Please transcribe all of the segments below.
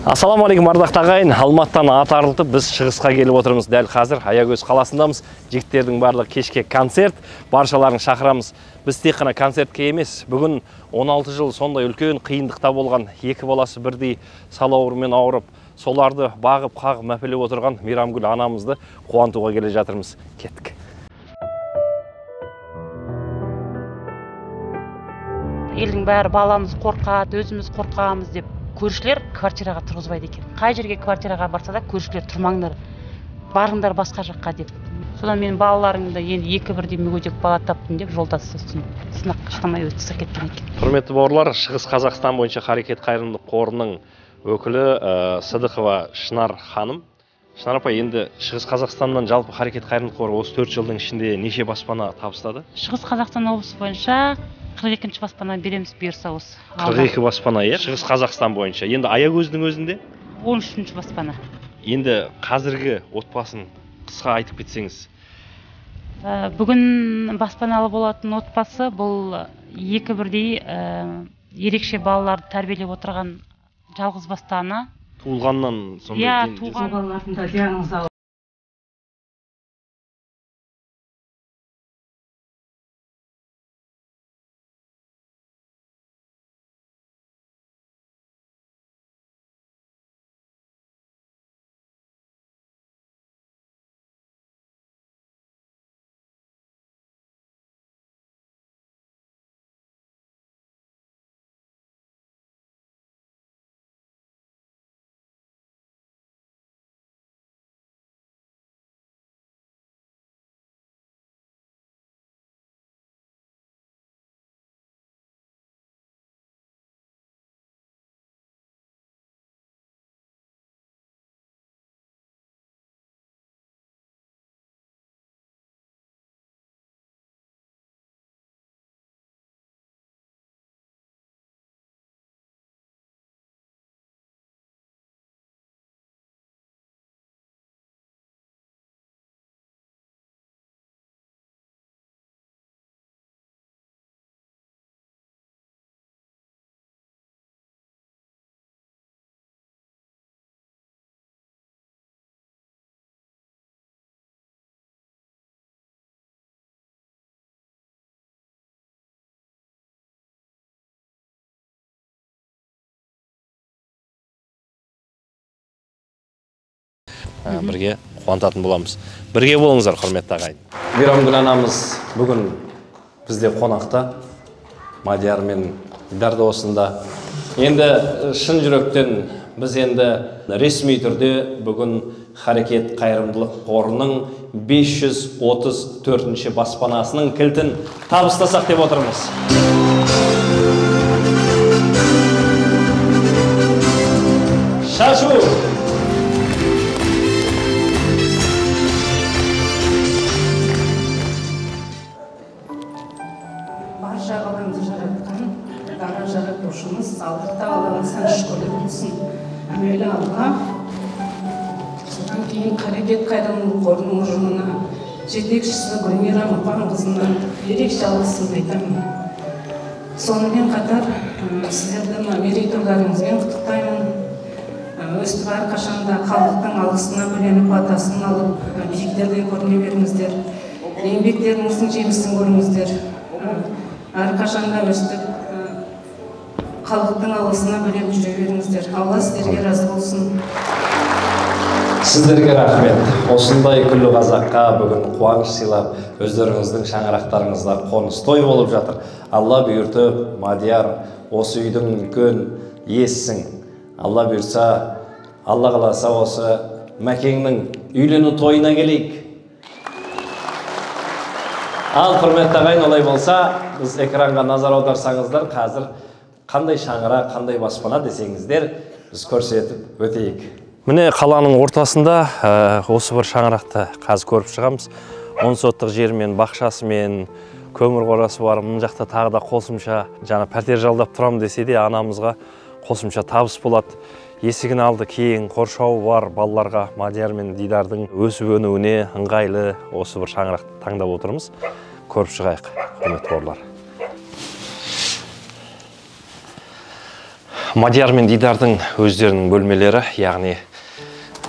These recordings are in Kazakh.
Ассалаумағалейкум, ардақты ағайын. Алматыдан ат арылтып біз шығысқа келіп отырмыз. Дәл қазір Аягөз қаласындамыз. Жігіттердің барлығы кешке концерт, баршаларын шақырамыз. Біз тек қана концертке емес, бүгін 16 жыл сондай үлкен қиындықта болған екі баласы бірдей сал ауруымен ауырып, соларды бағып қағып мәпелеп отырған Мейрамгүл анамызды қуантуға келе жатырмыз. Кеттік. Елдің бәрі баламыз қорқады, өзіміз қорқамыз деп көршілер квартираға тұрғызбайды екен. Қай жерге квартираға барса да көршілер тұрмаңдар, барыңдар басқа жаққа деп. Содан мен балаларымды енді екі бірдей мүгедек бала таптым деп жолдасы сынақ шыдамай өтіп кеткен екен. Құрметті бауырлар, Шығыс Қазақстан бойынша Харекет қайырымдылық қорының өкілі Сыдықова Шынар ханым. Шынар апай, енді Шығыс Қазақстаннан жалпы Харекет қайырымдылық қоры осы 4 жылдың ішінде неше баспана табыстады? Шығыс Қазақстан облысы бойынша 42 баспана береміз бұйырса осы. 42 баспана, иә? Шығыс Қазақстан бойынша. Енді Аягөздің өзінде? 13 баспана. Енді қазіргі отбасын қысқа айтып кетсеңіз. Бүгін баспаналы болатын отбасы бұл екі бірдей ерекше балаларды тәрбиелеп отырған жалғыз басты ана. Туылғаннан сондай? Иә, туған балалардың да диагнозы Бірге қуантатын боламыз. Бірге болыңыздар, құрметті ағайын. Мейрамгүл анамыз бүгін бізде қонақта. Мадияр мен Дидар да осында. Енді шын жүректен біз енді ресми түрде бүгін Харекет қайырымдылық қорының 534-ші баспанасының кілтін табыстасақ деп отырмыз. Шашу! Барша ғаламды жаратқан дара жаратушымыз Аллах тағаламызға шүкірлік болсын. Әуелі Алла, содан кейін Харекет қайырымдылық қорының ұжымына, жетекшісі Гүлмира Мұқанқызына ерекше алғысымды айтамын. Сонымен қатар сіздерді мына мерейтойларыңызбен құттықтаймын. Өстіп әрқашанда халықтың алғысына бөленіп, батасын алып, биіктерден көріне беріңіздер. Еңбектеріңіздің жемісін көріңіздер. Әрқашанда өстіп халықтың алғысына бөленіп жүре беріңіздер. Алла сіздерге разы болсын. Сіздерге рахмет. Осындай күллі қазаққа бүгін қуаныш сыйлап, өздеріңіздің шаңырақтарыңызда қоныс той болып жатыр. Алла бұйыртып, Мадияр, осы үйдің үлкен иесісің. Алла бұйыртса, Алла қаласа осы Мәкеңнің үйлену тойына келейік. Ал, құрметті ағайын, олай болса, біз экранға назар аударсаңыздар, қазір қандай шаңырақ, қандай баспана десеңіздер, біз көрсетіп өтейік. Міне қаланың ортасында осы бір шаңырақты қазір көріп шығамыз. 10 соттық жермен, бақшасымен, көмір қорасы бар. Мына жақта тағы да қосымша, жаңа пәтер жалдап тұрам десе де анамызға қосымша табыс болады. Есігін алды кең, қоршауы бар балаларға, Мадияр мен Дидардың өсіп өнуіне ыңғайлы осы бір шаңырақты таңдап отырмыз. Көріп шығайық, құрметті бауырлар. Мадияр мен Дидардың өздерінің бөлмелері, яғни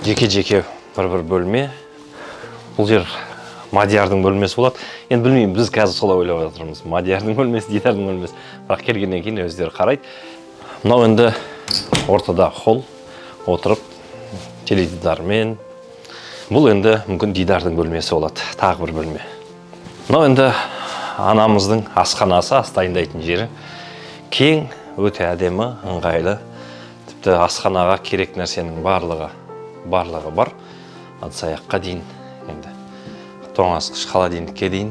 жеке-жеке бір-бір бөлме. Бұл жер Мадиярдың бөлмесі болады. Енді білмеймін, біз қазір солай ойлап жатырмыз. Мадиярдың бөлмесі, Дидардың бөлмесі. Бірақ келгеннен кейін өздері қарайды. Мынау енді ортада холл, отырып теледидармен. Бұл енді мүмкін Дидардың бөлмесі болады, тағы бір бөлме. Мынау енді анамыздың асханасы, ас дайындайтын жері. Кең, өте әдемі, ыңғайлы. Тіпті асханаға керек нәрсенің барлығы бар. Ыдыс аяққа дейін, енді тоңазытқыш, холодильникке дейін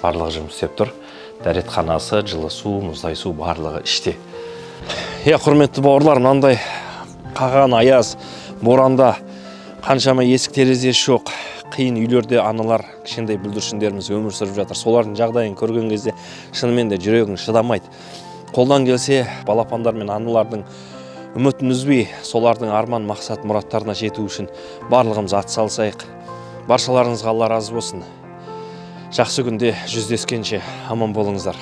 барлығы жұмыс істеп тұр. Дәретханасы, жылы су, мұздай су барлығы іште. Иә, құрметті бауырлар, мынандай қаған аяз, боранда қаншама есік терезесі жоқ, қиын үйлерде аналар, кішкентай бүлдіршіндеріміз өмір сүріп жатыр. Солардың жағдайын көрген кезде шынымен де жүрегің шыдамайды. Қолдан келсе балапандар мен аналардың үмітін үзбей, солардың арман, мақсат, мұраттарына жету үшін барлығымыз атсалысайық. Баршаларыңызға Алла разы болсын. Жақсы күнде жүздескенше аман болыңыздар.